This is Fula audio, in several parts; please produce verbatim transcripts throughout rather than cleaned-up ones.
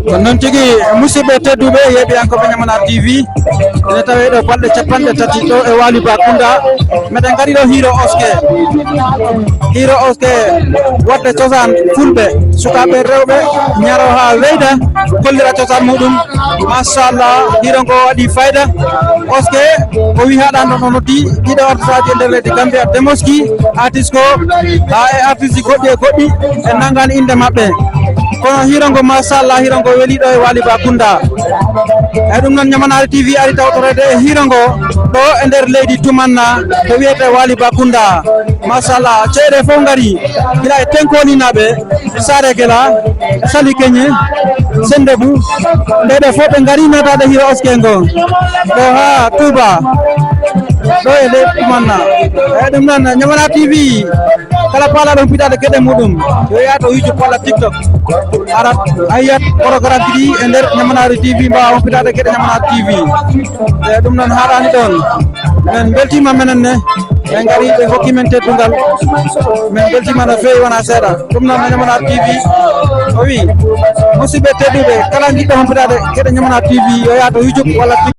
Ko noon tigi, musidɓe tedduɓe, yeeɓiyankooɓe Ñamana T V, ene tawee ɗo balɗe capanɗe tati ɗo e Waali Bakunda. Meɗen ngari ɗo Hiiro Oske. Hiiro Oske, waɗde cosaan fulɓe, sukaaɓe rewɓe, ñaro haa weyda, kollira cosaan muɗum. Machallah, Hiiro ngo waɗi fayda. Oske, ko wi haɗa ɗo no noddi ɗiɗo artistaaji e nder leydi Gambia, Demoski, artiste ko, haa e artiste goɗɗi e goɗɗi, en nanngaani innde maɓɓe. Kono Hiiro ngo, machallah, Hiiro ngo weli ɗo e Waali Bakunda. E ɗum noon, Ñamanaari T V ari tawtoreede e Hiiro ngo ɗo e nder leydi Tumanna, ko wiyetee Waali Bakunda. Machallah, ceeɗu fof ngari, gila e Tenkoninaaɓe, Saare Gela, Sali Keñe, Sendebu, ɓeeɗo fof ɓe ngari nootaade Hiiro Oske ngo. Ɗo haa Touba, ɗo e leydi Tumanna. E ɗum noon, Ñamana T V, kala paalaaɗo humpitaade geɗe muɗum, yo yaah to YouTube walla TikTok. Arat, a yiyat programme ji ɗi e nder Ñamanaari T V, mbaawa humpitaade geɗe Ñamanaari T V. E ɗum noon haaɗaani ɗoon. Men mbeltiima menen ne. Ɓe ngari, ɓe ngokki men teddungal. Men mbeltiima no feewi, wonaa seeɗa. Ɗum noon, Ñamanaari T V o wi, musidɓe tedduɓe, kala jiɗɗo humpitaade geɗe Ñamanaari T V, yo yaah to YouTube walla TikTok.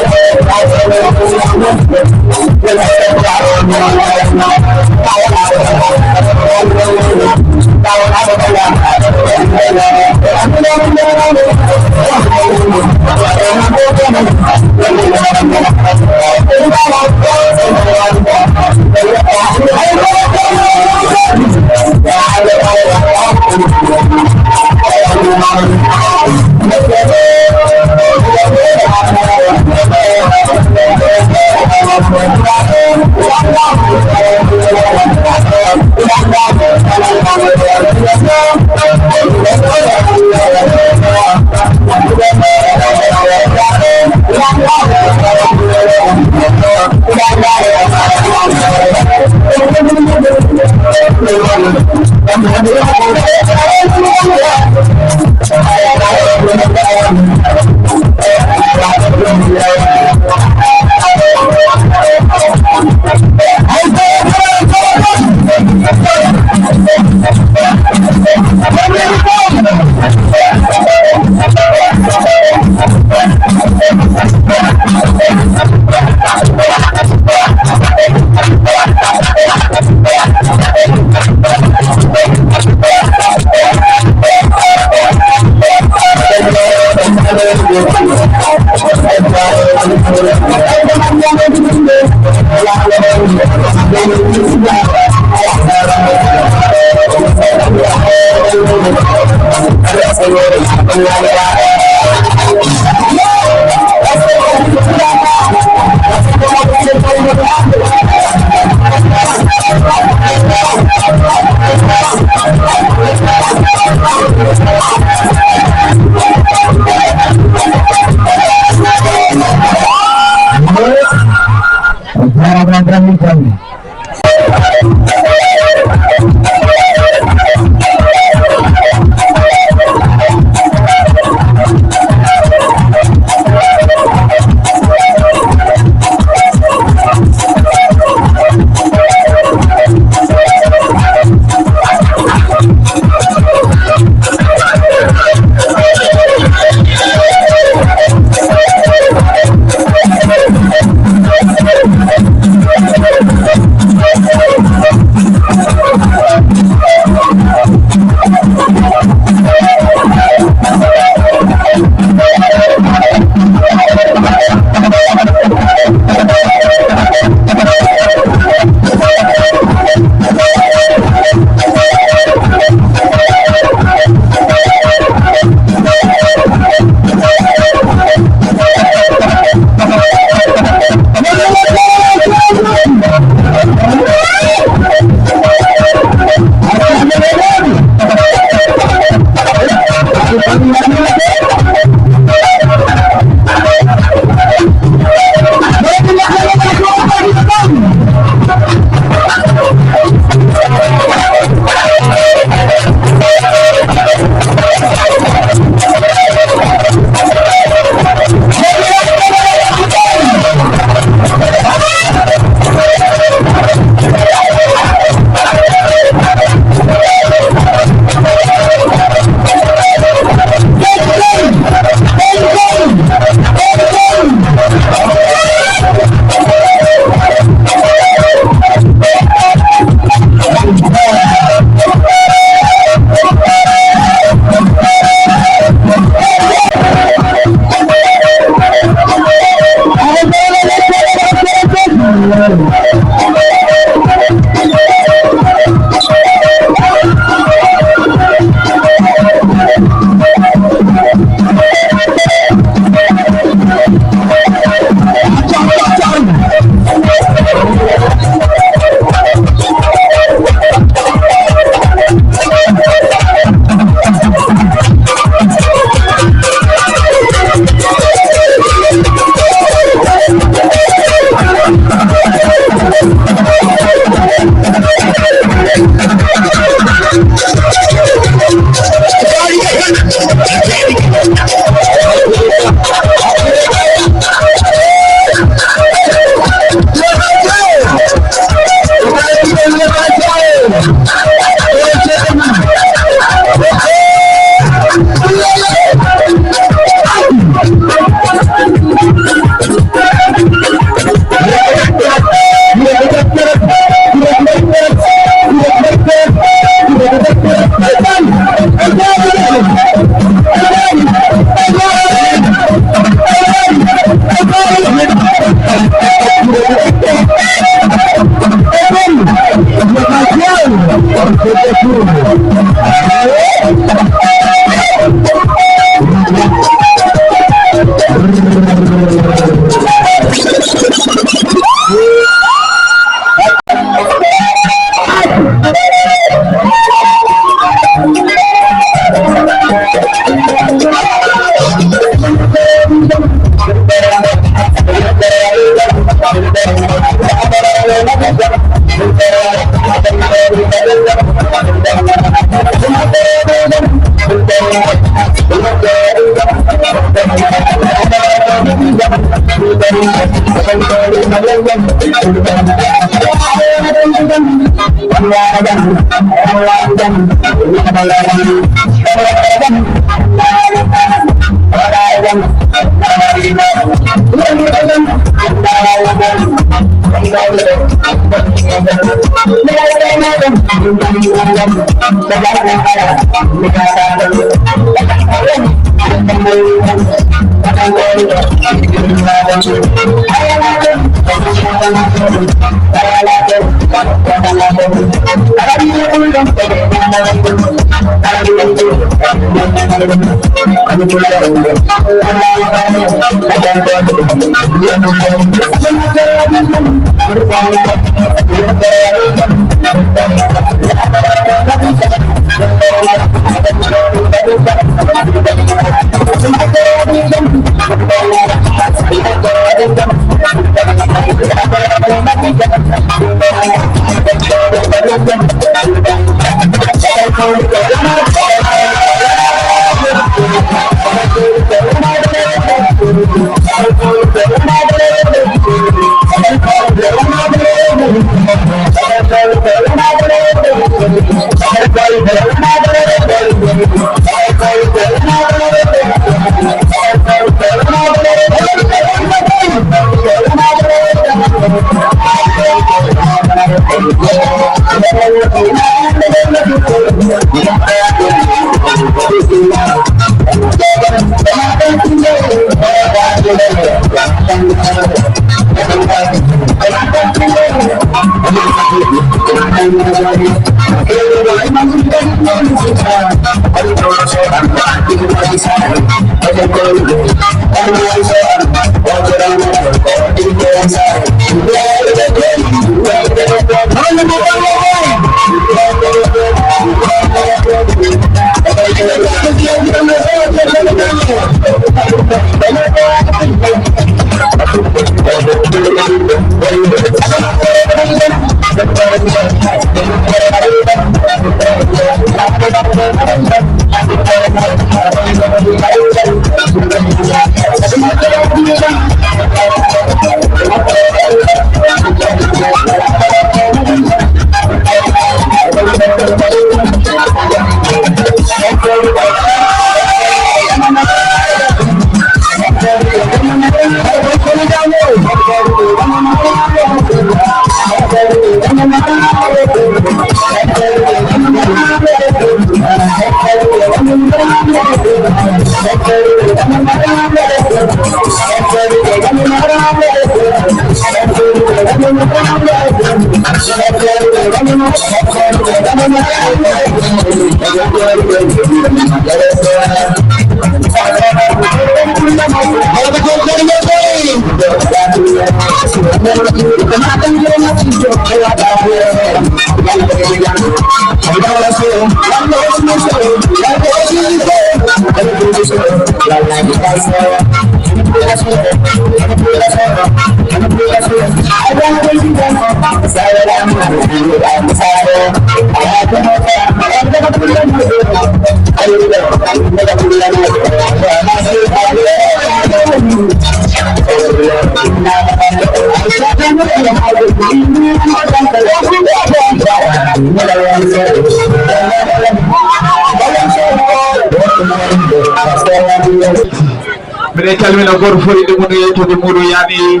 Miɗen calmina gooto fof inde mum e yettude muɗum, yani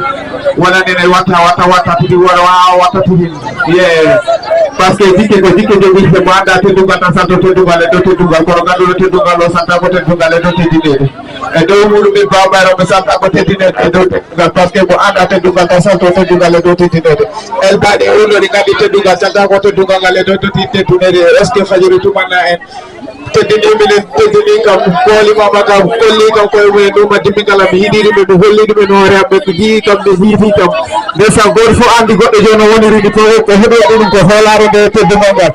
wonande ne watta, watta, watta, tigi wona, wa, watta, tigi. Ye. Parce que jikke ko jikke jogii, se mo annda teddungal tan salto teddungal e dow teddungal, kono ngannduɗo teddungal o salta ko teddungal e dow teddinede. E dow muɗum min bawmayro ɓe salta ko teddinede e dow teddungal, parce que mo annda teddungal tan salto teddungal e dow teddinede. El baɗi wonno ɗi nganndi teddungal salta ko teddungal ngal e dow teddinede. Est-ce que fajiri tumanna en? Teddini minen, teddini kam, kooli mama kam, kolli kam koye mumen, ɗum addi min kala, mi yiɗi ɗum, mi holli ɗum e hoore am, ɓe ko jii kam, ɓe hiifi kam. Ndeysaan, gooto fof anndi goɗɗo jooni o woniri ɗi fof, ko heɓi waɗi ɗum ko hoolaare nde teddungal ngal.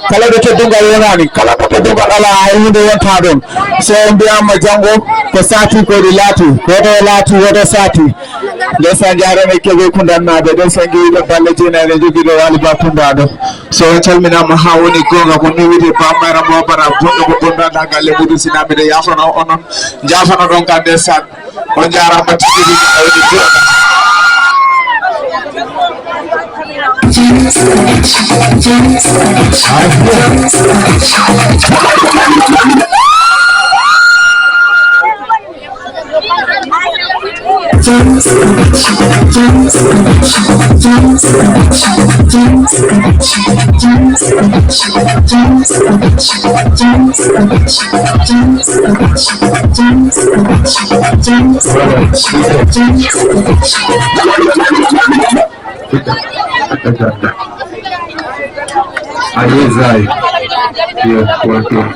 Kala ɗo teddungal wonaani, kala ɗo teddungal alaa, hay huunde wontaa ɗoon. So on mbiyaama janngo, ko saati ko ɗi laati, woto laati, woto saati. Ndeysaan, njaarani Kébé Koundannaaɓe, ndeysaan, njeyiiɗo balle jeenayɗe, jogiiɗo Waali Ba Kummbaɗo. So on calminaama haa woni goonga, ko ni wiyetee Ba Mayra Mbo Bara, bonɗo mo bonɗo anndaa galle muɗum, si naa miɗo yaafano onon, njaafano ɗon ka ndeysaan. On njaaraama tigi rigi, a woni goonga. Ayezai. Yo, welcome.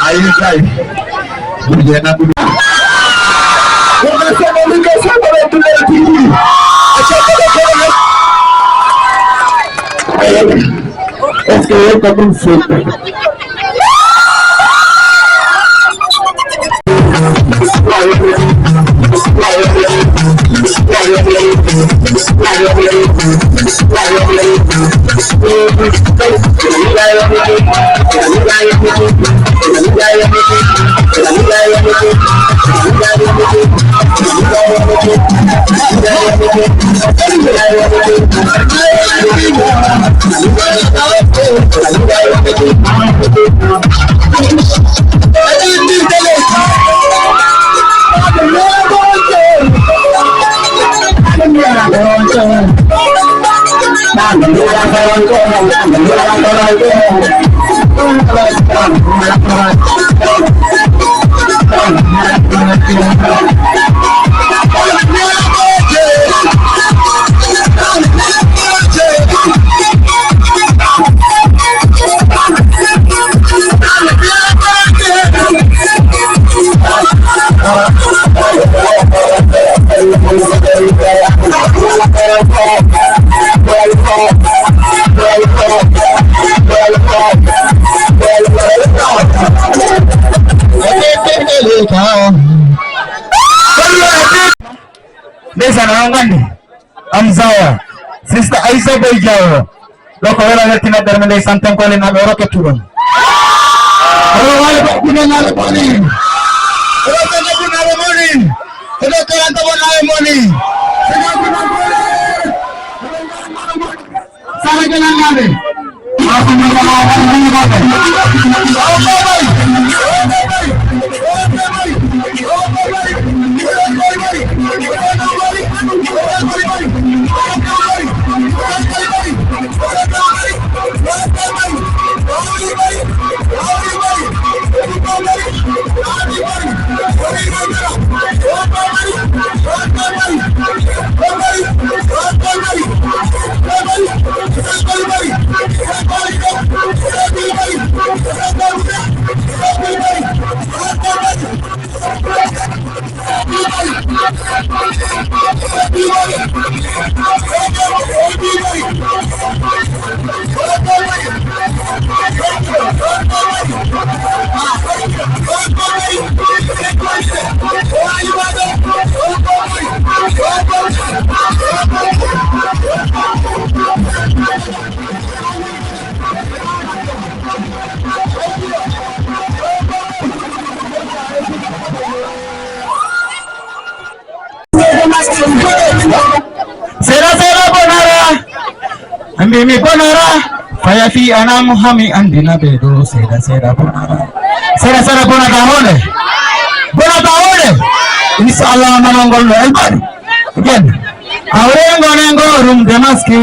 Ayi, ayi. Burje na gudu. Wala sama liga sama da tunan tiki. A ce ka da kawai. Est-ce que yau ka kun so? An nganndi? Am Zaya, Sista Aïssa Boy Diawo. Ɗo ko wela weltinaɓe ɓerɗe nde santen ko len aɓe rocket tuɗon. Wala wala ko ɗum en aɓe moni. Rocket ɗum aɓe moni. Ko ɗo kalanta bon aɓe moni. Sara Gelangaaɓe. Seeɗa seeɗa bonara. Ambi mi bonara. Faya fi anam hami andina ɓe ɗo seeɗa seeɗa bonara. Seeɗa seeɗa bonata hoore. Bonata hoore. Inshallah manongol no elbari. Again. Awrengo nengo rum demaski.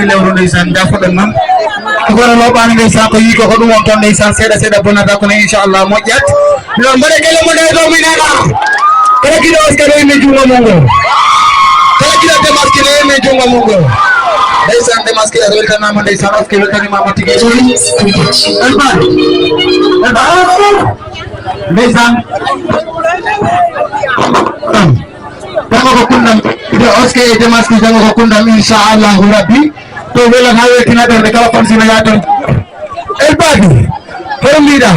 Lewru ndeysaan, nda fuɗɗan noon. Ko gono loɓaani ndeysaan, ko yii ko, ko ɗum on tan ndeysaan, seeɗa seeɗa bonata kono inchallah moƴƴat. Miɗon mbaɗa gelle mo nde ɗo mi nana. Kala giɗo oskar o yimɓe junngo mum ngo. Kala giɗo demaski no yimɓe junngo mum ngo. Ndeysaan demaski a weltanaama ndeysaan oskar weltanimaama tigi. Elbani. Elbani. Ndeysaan. Janngo ko kunndam. Ide oske e demaski janngo ko kunndam inchallahu rabbi. To welan ha weltina ɓernde kala fam sina yaha toon. Elbadi. Hono mbiɗa?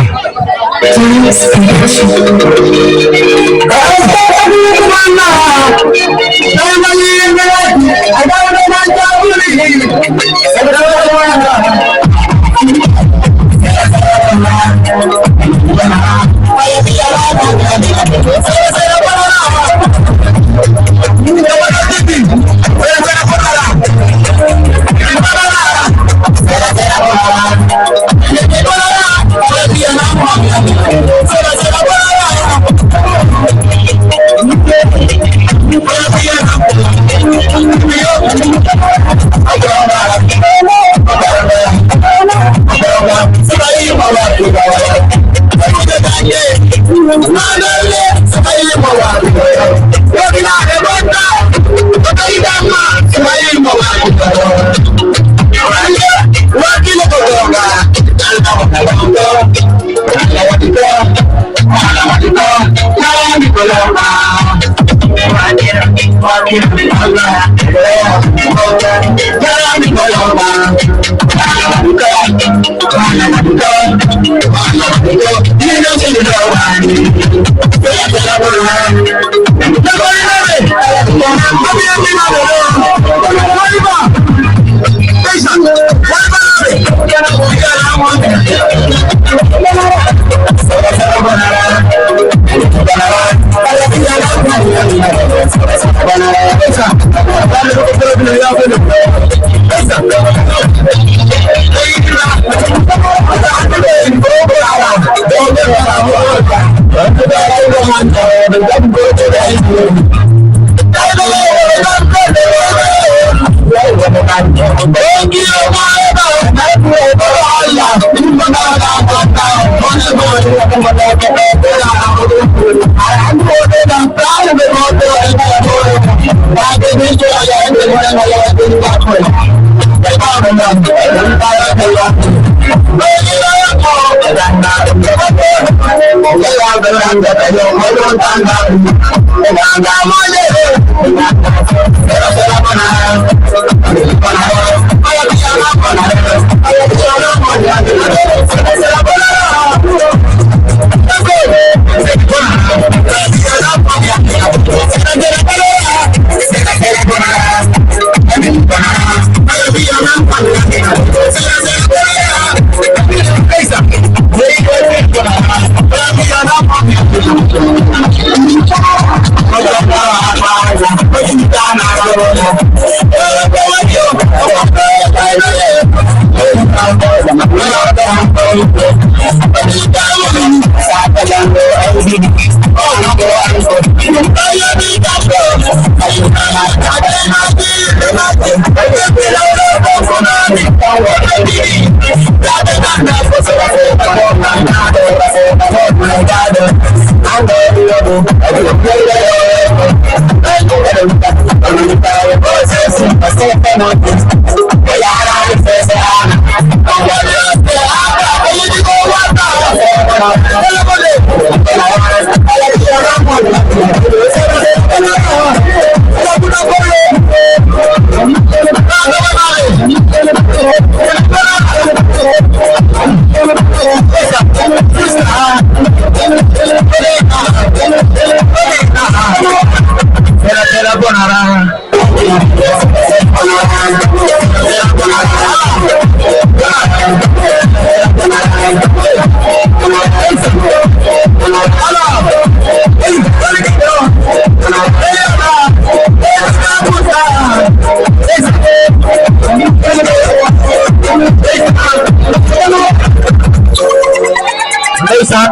Ndeysaan,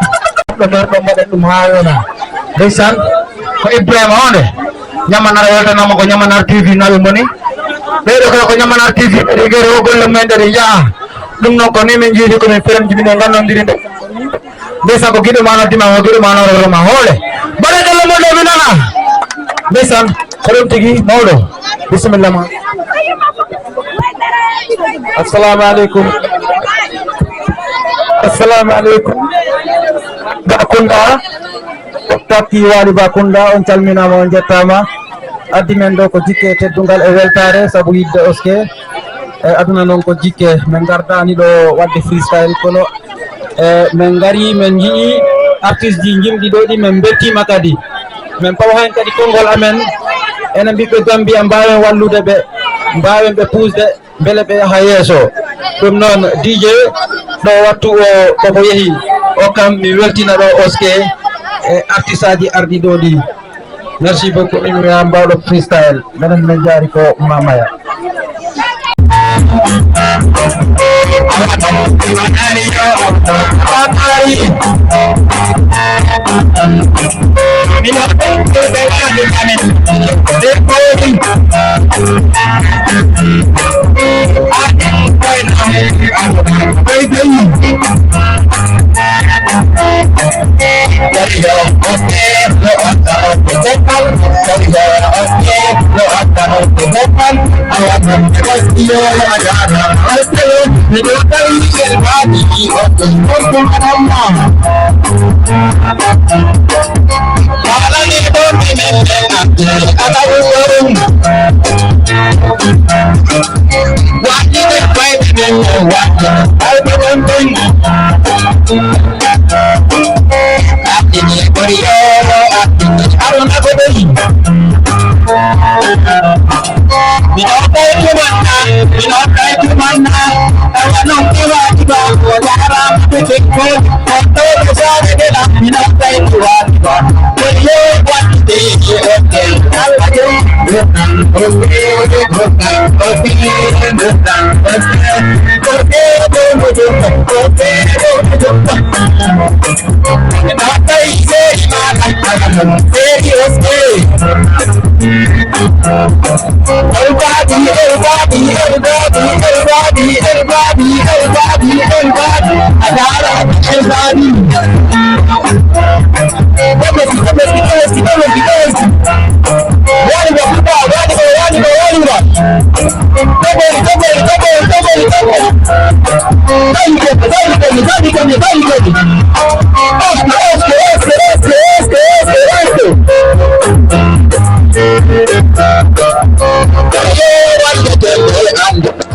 ɗo ɗo ɗo mbaɗen ɗum haa wona. Ndeysaan, ko Ibrahima o nde. Ñamanara weltanama ko Ñamanara T V naɓe moni. Ɓeeɗo kala ko ñamana T V, ɓeɗe gere o golle mumen ɗeɗe njaha. Ɗum noon ko ni min jiidi ko min perem jibine ngannondiri nde. Ndeysan ko giɗo ma noddima, o giɗo ma noddoro ma hoole. Mbaɗe ɗo lomo ɗo mi nana. Ndeysan, ko ɗum tigi mawɗo. Bisimilla ma. Assalamu aleykum. Assalamu aleykum. Bakunda. Takki Waly Bakunda, on calminaama, on njettaama. Addi men ɗo ko jikke teddungal e weltaare sabu yiɗde Oske. E aduna noon ko jikke, min ngardaani ɗo waɗde freestyle kono, e min ngarii, min njiyii artiste ji jimɗi ɗo ɗi, min mbeltiima kadi. Min pawa heen kadi konngol amen, enen ɓiɓɓe Gambia, mbaawen wallude ɓe, mbaawen ɓe puusde. Mbele ɓe yaha yeeso. Ɗum noon, D J, ɗo wattu o koko yehi, o kam mi weltina ɗo Oske e artisaaji arɗi ɗo ɗi. Merci beaucoup, Imria, mbaawɗo freestyle. Menen min njaari ko Mamaya.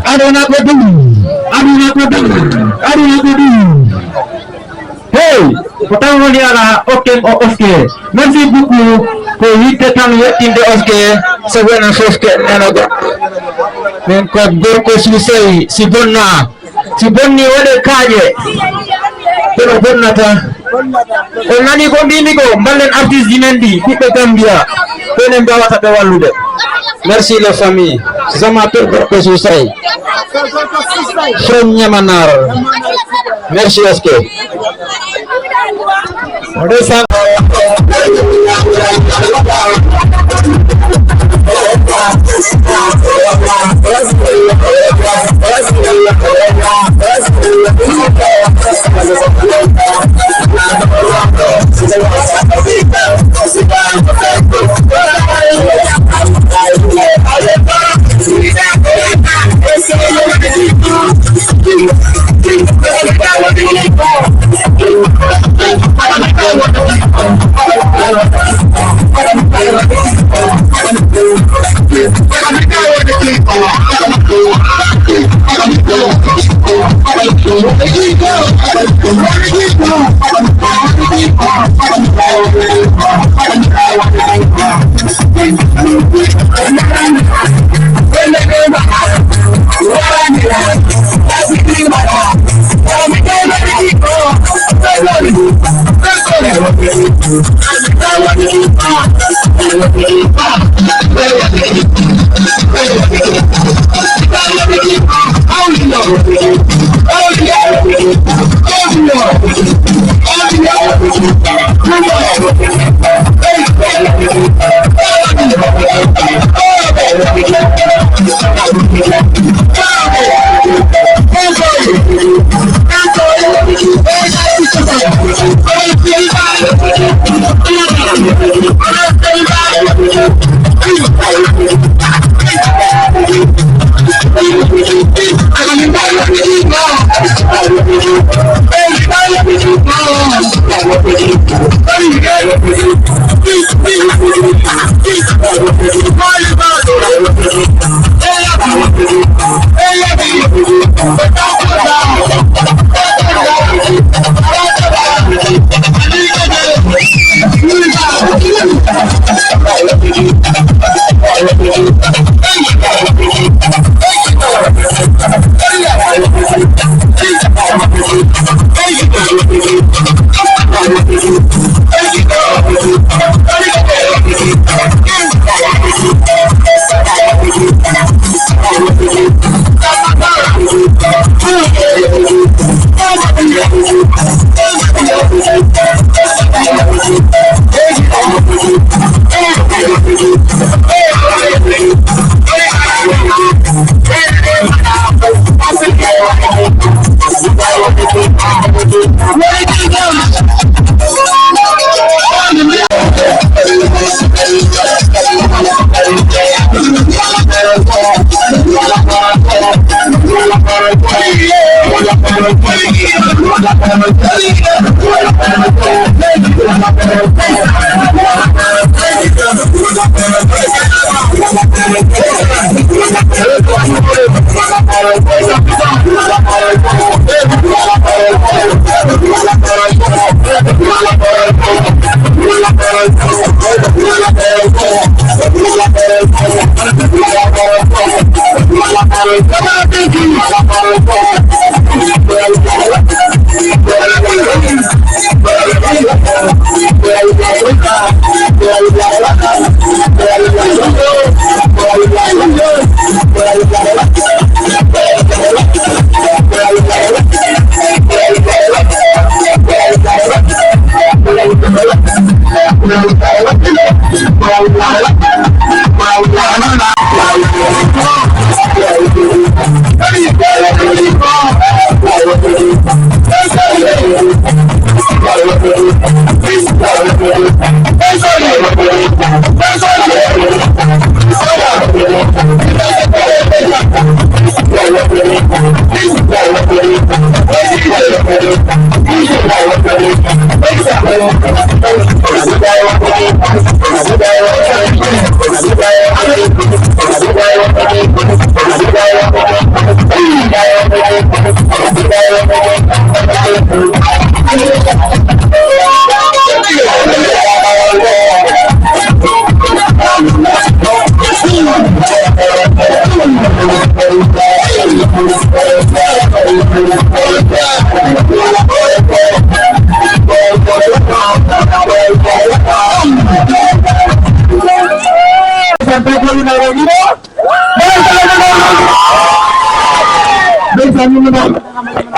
Aduna ko ɗum, aduna ko ɗum, aduna ko ɗum. Hey, ko tan woni ala okken o oske. Merci beaucoup. Ko yitte tan yettinde oske. So wona fof ke nana go. Men ko gorko susey si bonna. Si bonni waɗe kaaƴe. Kono bonnata. On nani ko mbimi ko, mballen artiste ji men ɗi, ɓiɓɓe Gambia. Ko enen mbawata ɓe wallude. Merci les familles. Zama to gorko susey. From Nyamanar. Merci oske. Ndeysaan.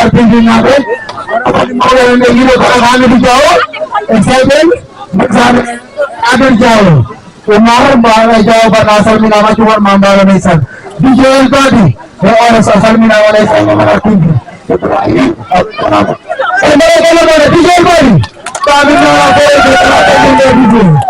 Argentinaɓe, mawɗo men yiɗo ko Hamidou Diawo, e Seyɓel, Adan Diawo, Oumar, Mbaye Diawo, Bana, salminaama, Jumar, ma Mbaalo, ndeysaan. D J El Badi, e Oros, a salminaama, ndeysaan, Mamana Kundi. E mbaɗa golle mooɗon, D J El Badi. Salminaama, D J.